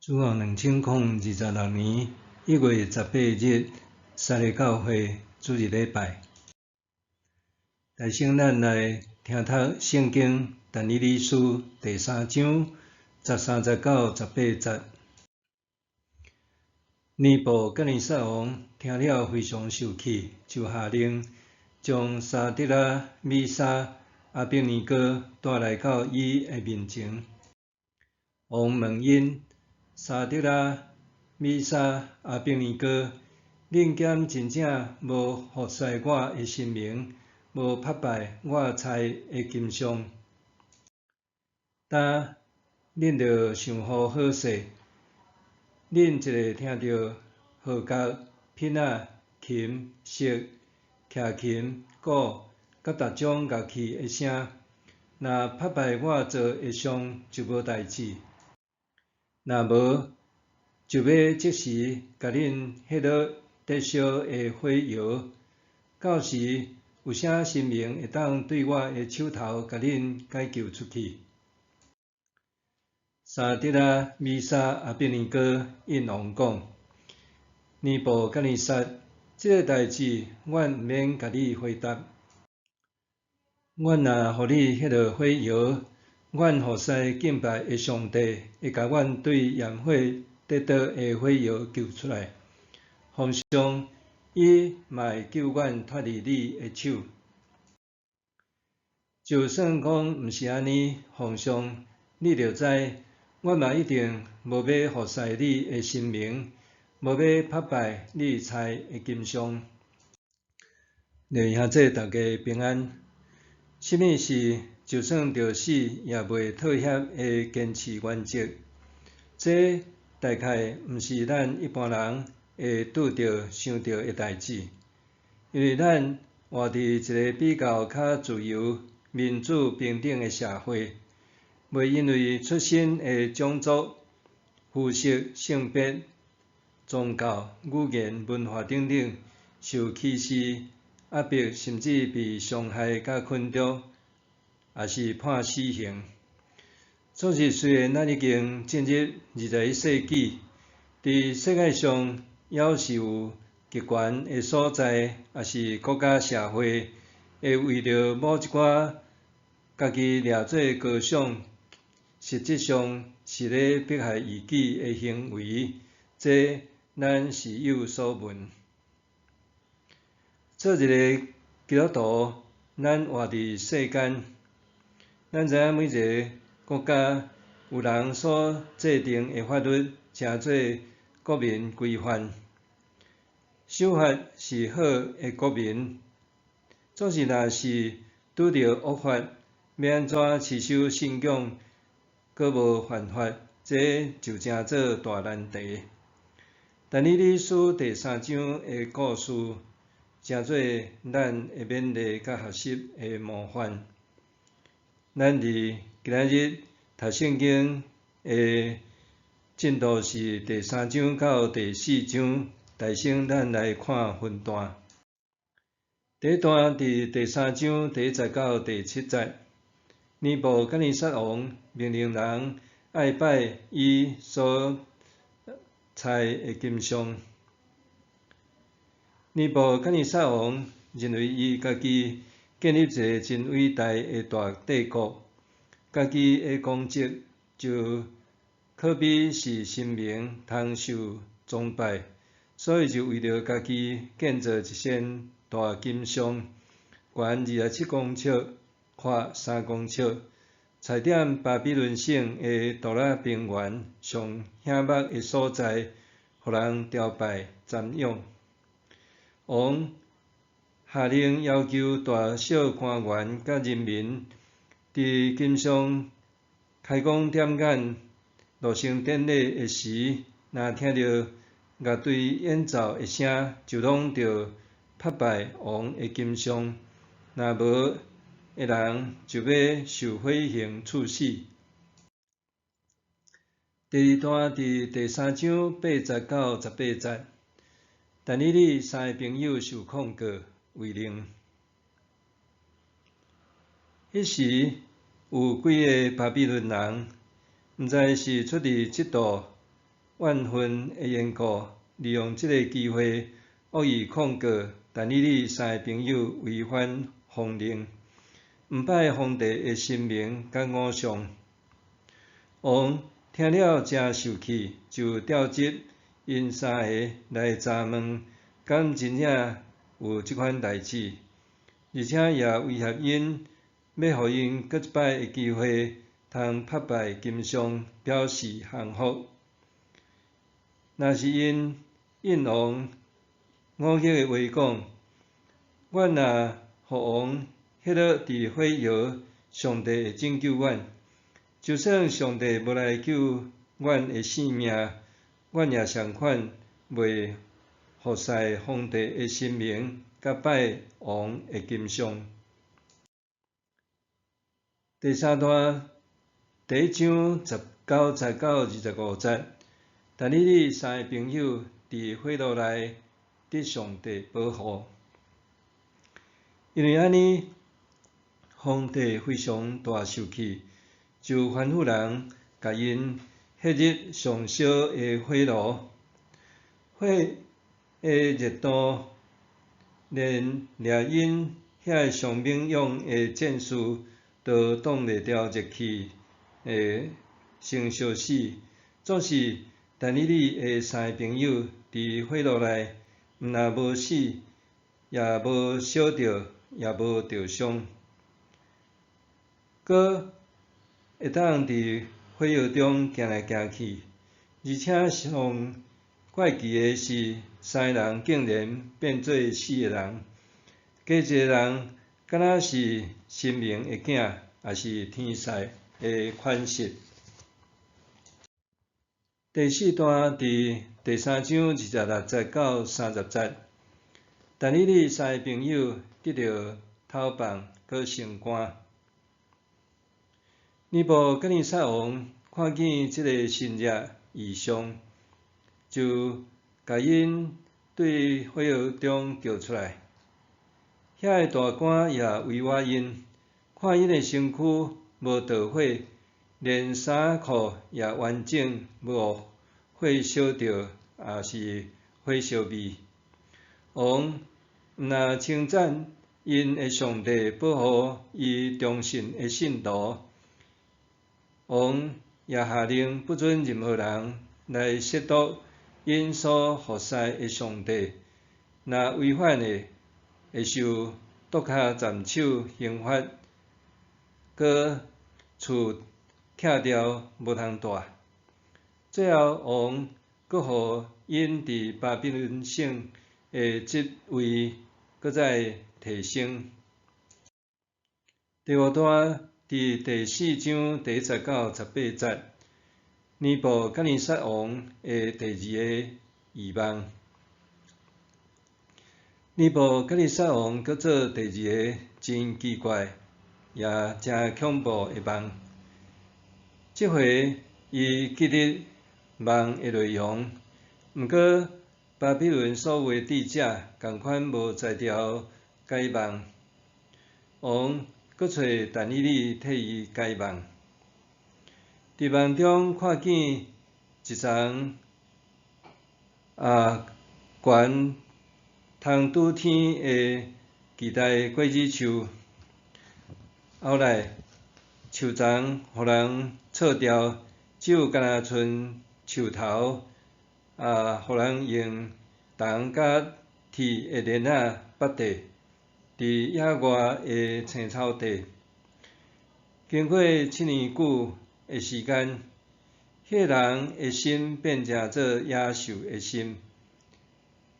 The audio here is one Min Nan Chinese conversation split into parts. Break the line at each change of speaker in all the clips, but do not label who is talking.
主後2026年1月18日，撒勒教會主日禮拜。台先咱來聽讀聖經但以理書第三章13節到18節。尼布甲尼撒王聽了非常受氣，就下令將沙得拉、米煞、亞伯尼歌帶來到伊的面前。王問𪜶：沙得拉、米煞、亞伯尼歌，恁敢真正無服侍我的神明，無拍拜我鍇的金像？今恁著想予好勢，恁一下聽著號角、鈿仔、琴、瑟、徛琴、鼓佮逐種樂器的聲，若拍拜我造的像就無代誌。若無，就欲即時共恁彼落得燒的火窯。到時有啥神明會當對我的手頭共恁解救出去？沙得拉、米煞、亞伯尼歌應王講：尼布甲尼撒，這个代誌，阮毋免共你回答。阮若予你彼落火窯，阮服侍敬拜的上帝會共阮對炎火得著的火窯救出來。皇上，伊嘛會救阮脫離你的手。就算講毋是按呢，皇上，你著知，阮嘛一定無欲服侍你的神明，無欲拍拜你鍇的金像。弟兄姊大家平安。啥物是就算著死也袂妥協的堅持原則？這大概毋是咱一般人會拄著想著的代誌，因為咱活佇一個比較較自由、民主、平等的社會，袂因為出身的種族、膚色、性別、宗教、語言、文化等等受歧視、壓迫，甚至被傷害佮困著，抑是判死刑。總是雖然咱已經進入21世紀，佇世界上猶是有極權的所在，抑是國家社會會為著某一寡家己掠做高尚，實質上是咧迫害異己的行為，這咱時有所聞。做一个基督徒，咱活佇世間，咱知影每一个國家有人所制定的法律，稱做國民規範。守法是好的國民，總是若是拄著惡法，欲按怎持守信仰，閣無犯法，這就成做大難題。但以理書第三章的故事，成做咱的勉勵佮學習的模範。咱佇今仔日讀聖經的進度是第三章到第四章，台先咱來看分段。第一段佇第三章第一節到第七節，尼布甲尼撒王命令人愛拜伊所鍇的金像。尼布甲尼撒王認為伊家己建立一个真偉大的大帝國，家己的功績就可比是神明通受崇拜，所以就為著家己建造一尊大金像，懸27公尺，闊3公尺，踩佇巴比倫省的杜拉平原上顯目的所在，予人朝拜瞻仰。王下令要求大小官員佮人民，佇金像開光點眼、落成典禮的時，若聽著樂隊演奏的聲，就攏著拍拜王的金像，若無的人就欲受火刑處死。第二段佇第三章8節到18節，但以理三个朋友受控告違認。彼時有幾个巴比倫人，毋知是出佇嫉妒、怨恨的緣故，利用這个機會惡意控告但以理三个朋友違反皇令，毋拜皇帝的神明佮偶像。王聽了誠受氣，就調集𪜶三个來查問，敢真正有這款代誌，而且也威脅𪜶，欲予𪜶閣一擺的機會，通拍敗金像，表示降服。若是𪜶應王忤逆的話講，阮若予王歇落佇火窯，上帝會拯救阮。就算上帝無來救阮的性命，阮也仝款袂服侍皇帝的神明，佮拜王的金像。第三段第一章19節到25節，但以理三個朋友佇火爐內得上帝保護。因為按呢，皇帝非常大受氣，就吩咐人共𪜶歇入上燒的火爐，火的熱度連掠𪜶遐个上猛勇的戰士都擋袂牢熱氣，會先燒死。總是但以理的三個朋友佇火爐內，毋但無死，也無燒著，也無著傷，閣會當佇火窯中行來行去。而且上怪奇的是，三個人竟然變做四個人，加一個人，敢若是神明的囝，抑是天使的款式。第四段佇第三章26節到30節，但以理三个朋友得著頭棒閣升官。尼布甲尼撒王看見這个神跡異象，就共𪜶對火窯中救出來。遐个大官也圍倚𪜶，看𪜶的身軀無著火，連衫褲也完整，無火燒著，抑是火燒味。王毋但稱讚𪜶的上帝保護伊忠信的信徒，王也下令不准任何人來褻瀆𪜶所服侍的上帝，若違反的，會受剁跤斬首刑罰，閣厝拆掉無通蹛。最後王閣予𪜶佇巴比倫省的職位閣再提升。第五段佇第四章第1節到18節，尼布甲尼撒王的第二个異夢。尼布甲尼撒王閣做第二个真奇怪，也誠恐怖的夢。這回伊記得夢的內容，毋過巴比倫所有的智者仝款無才調解夢。王閣揣但以理替伊解夢。佇夢中看見一叢懸通拄天的巨大果子樹，後來樹叢予人銼掉，只有干焦賰樹頭，予人用銅佮鐵的鏈仔縛著，佇野外的青草地。經過7年久的時間，彼个人的心變成做野獸的心。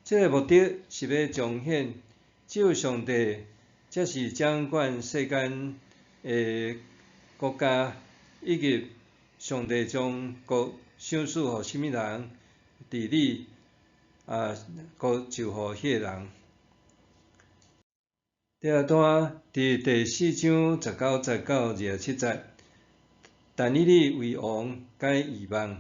這个目的是欲彰顯，只有上帝才是掌管世間的國家，以及上帝將國賞賜予啥物人治理，國就予彼個人。第二段佇第四章19節到27節，但以理為王解異夢。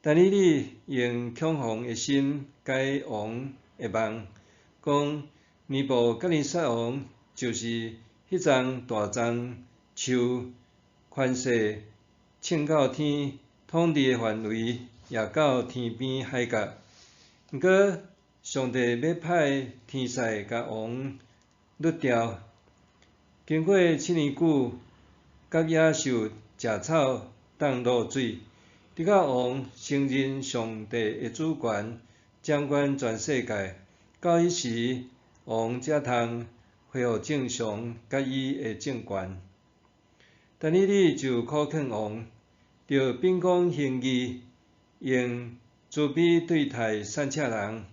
但以理用恐慌的心解王的夢，講尼布甲尼撒王就是彼叢大欉樹，權勢衝到天，统治的范围也到天边海角。毋过，上帝欲派天使共王掠掉。经过7年久，佮野兽食草当露水，直到王承认上帝的主权，掌管全世界。到彼时，王才通恢复正常佮伊的政权。但以理就苦劝王，著秉公行义，用慈悲对待散赤人，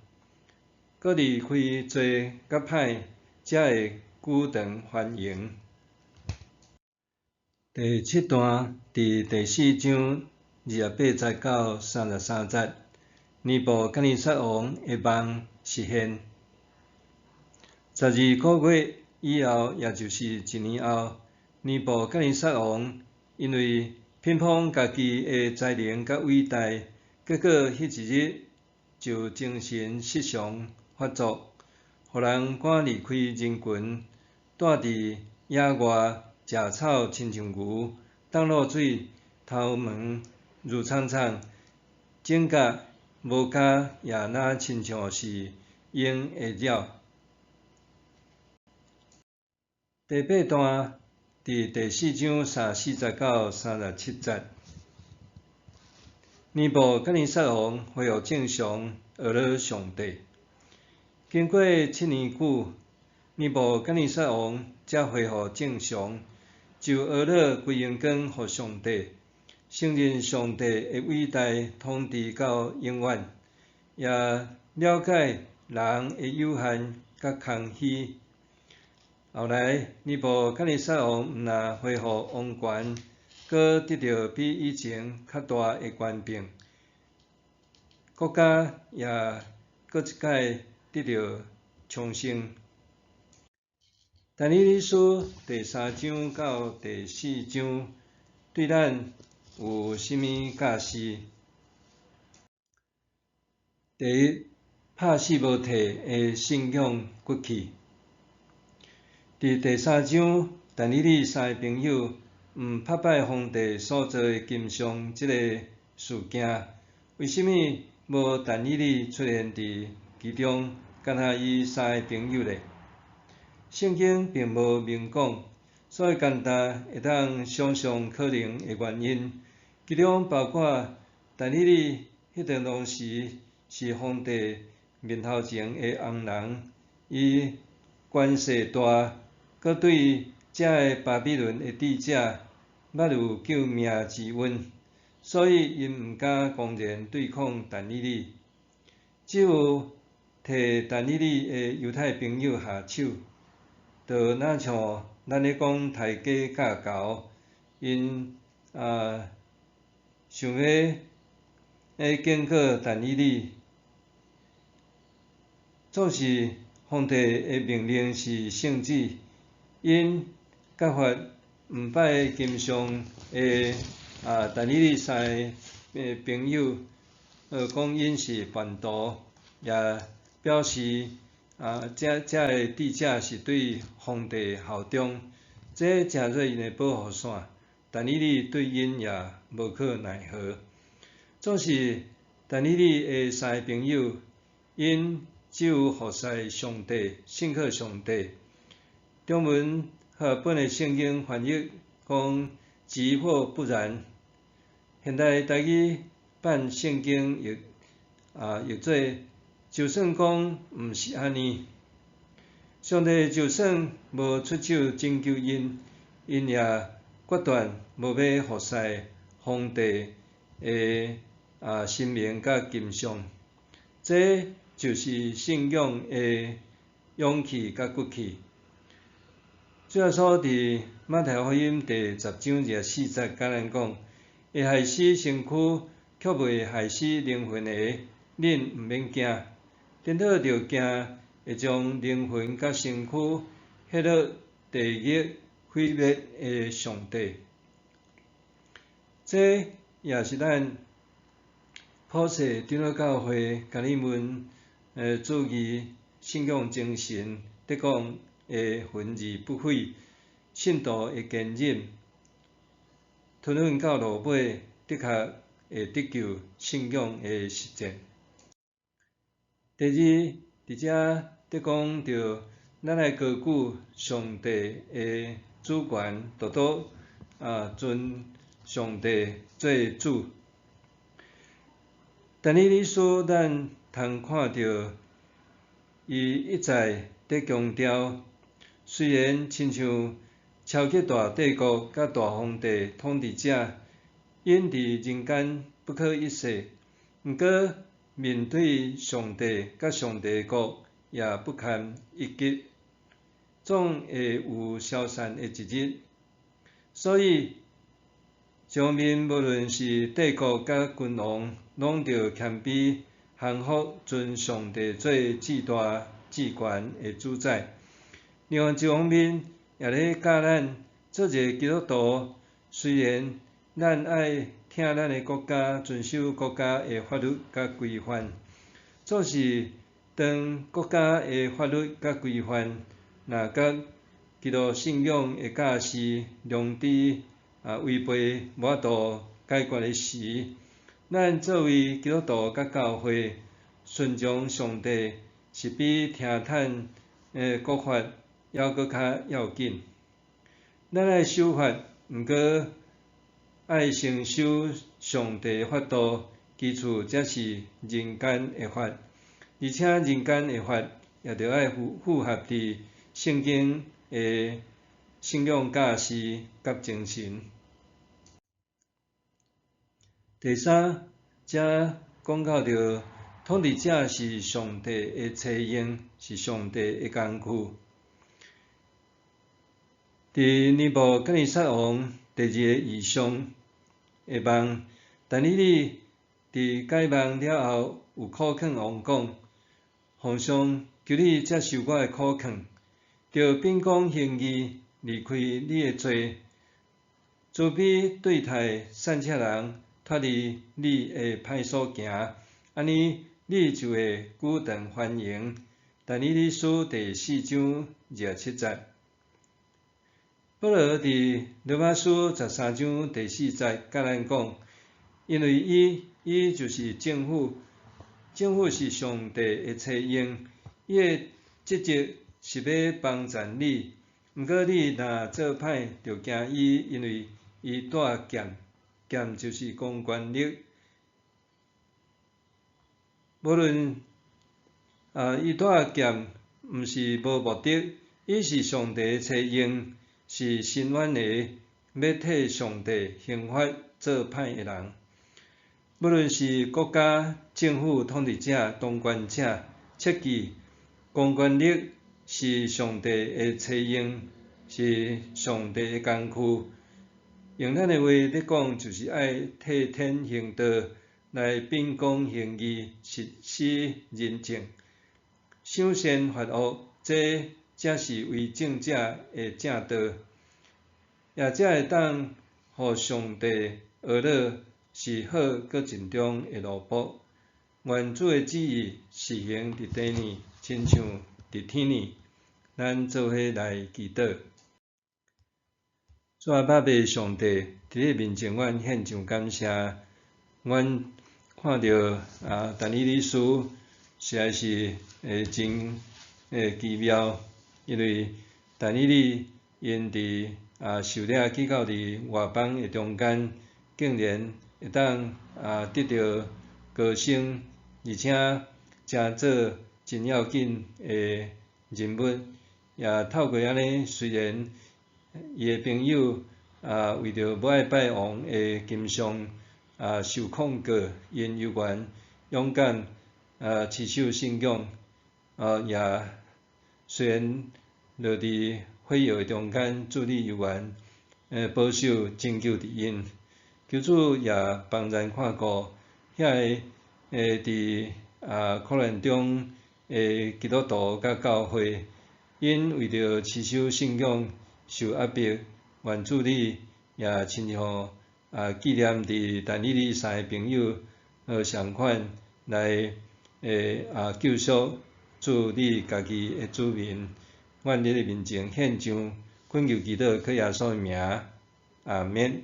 阁离开罪佮歹，才会久长繁荣。第七段佇第四章28節到33節，尼布甲尼撒王的夢實現。12個月以後，也就是一年後，尼布甲尼撒王因為品評家己的才能佮偉大，結果彼一日就精神失常發作，予人趕離開人群，蹛佇野外食草，親像牛，當露水，頭毛挐氅氅，指甲無跤也若親像是鷹的鳥。第八段佇第四章34節到37節，尼布甲尼撒王恢復正常，學了上帝。經過7年久，尼布甲尼撒王才恢復正常，就學了歸榮光予上帝，承認上帝的偉大統治到永遠，也了解人的有限佮空虛。後來，尼布甲尼撒王毋但恢復王權，閣得著比以前較大的權柄，國家也閣一擺得著昌盛。但以理書第三章到第四章對咱有啥物教示？第一，拍死無退的信仰骨氣。佇第三章，但以理三个朋友毋拍敗皇帝所造的金像這个事件，為啥物無但以理出現佇其中，敢若伊三个朋友咧？聖經並無明講，所以簡單會當想像可能的原因，其中包括但以理彼陣當時是皇帝面頭前的紅人，伊權勢大，閣對遮个巴比倫的智者捌有救命之恩，所以𪜶毋敢公然對抗但以理，只有替但以理的猶太朋友下手，就若像咱咧講刣雞教猴，𪜶想欲警告但以理，總是皇帝的命令是聖旨，𪜶揭發毋拜金像的但以理三个朋友，講𪜶是叛徒，也表示遮个智者是對皇帝效忠，這誠做𪜶的保護傘，但以理對𪜶也無可奈何。總是但以理的三个朋友，𪜶只有服侍上帝，信靠上帝。中文和合本的聖經翻譯講抑或不然。現代台語版聖經譯做就算講毋是按呢，上帝就算無出手拯救𪜶，𪜶也決斷無欲服侍皇帝的神明佮金像。這就是信仰的勇氣佮骨氣。主耶穌佇馬太福音第10章24節共咱講：會害死身軀，卻袂害死靈魂的，恁毋免驚。顛倒著驚會將靈魂佮身軀彼落地獄毀滅的上帝。這也是咱普世長老教會共你們主義信仰精神咧講的魂而不毀，信徒的堅忍，吞忍到落尾，的確會得救信仰的實踐。第二，佇遮佇講著，咱愛高舉上帝的主權，獨獨尊上帝做主。但以理書咱通看著，伊一再佇強調，雖然親像超級大帝國佮大皇帝統治者，𪜶佇人間不可一世，毋過面對上帝佮上帝的國，也不堪一擊，總會有消散的一日。所以，上面無論是帝國佮君王，攏著謙卑降服，尊上帝做至大至懸的主宰。另外一方面，也咧教咱做一个基督徒，雖然咱愛疼咱的國家，遵守國家的法律佮規範，總是當國家的法律佮規範，若佮基督信仰的教示、良知違背，無法度解決的時，咱作為基督徒佮教會，順從上帝是比聽趁國法猶閣較要緊。咱愛守法，毋過愛先守上帝的法度，其次才是人間的法。而且人間的法也著愛符合佇聖經的信仰教示佮精神。第三，遮講到著統治者是上帝的差用，是上帝的工具。佇尼布甲尼撒王第二個異象的夢，但以理佇解夢了後，有苦勸王講：皇上，求你接受我的苦勸，著秉公行義，離開你的罪，慈悲對待散赤人，脫離你的歹所行，按呢你就會久長繁榮。但以理書第四章27節。保羅佇羅馬書13章第四節共咱講，因為伊，伊就是政府，政府是上帝的差用，伊的職責是欲幫贊你。毋過你若做歹，著驚伊，因為伊帶劍，劍就是公權力。無論伊帶劍，毋是無目的，伊是上帝的差用。是伸冤的，欲替上帝刑罰做歹的人。無論是國家、政府、統治者、當權者，切記公權力是上帝的差用，是上帝的工具。用咱的話咧講，就是愛替天行道，來秉公行義，實施仁政，賞善罰惡，這才是為政者的正道，也才會當予上帝呵咾是好閣盡忠的奴僕。願主的旨意實行佇地呢，親像佇天呢。咱做伙來祈禱。主阿爸父上帝，佇你面前，阮獻上感謝。阮看著但以理書實在是真奇妙，因為但以理𪜶佇受掠去到佇外邦的中間，竟然會當得著高升，而且成做真要緊的人物，也透過按呢，雖然伊的朋友為著無愛拜王的金像受控告，𪜶猶原勇敢持守信仰，也雖然落佇火窯的中間，主你猶原保守拯救著𪜶。求主也幫咱看顧遐个佇苦難中的基督徒佮教會，𪜶為著持守信仰受壓迫，願主你也親像紀念佇但以理三個朋友相款來救贖主你家己的子民。願佇你面前獻上懇求祈禱，靠耶穌的名，阿免。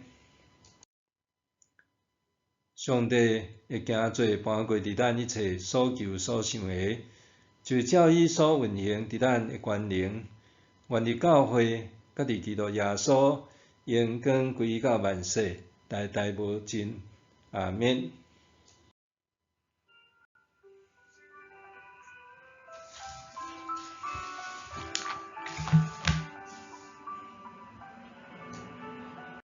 上帝會行做搬過佇咱一切所求所想的，就照伊所運行佇咱的權能。願佇教會，佮佇基督耶穌，榮光歸到萬世，代代無盡。阿們。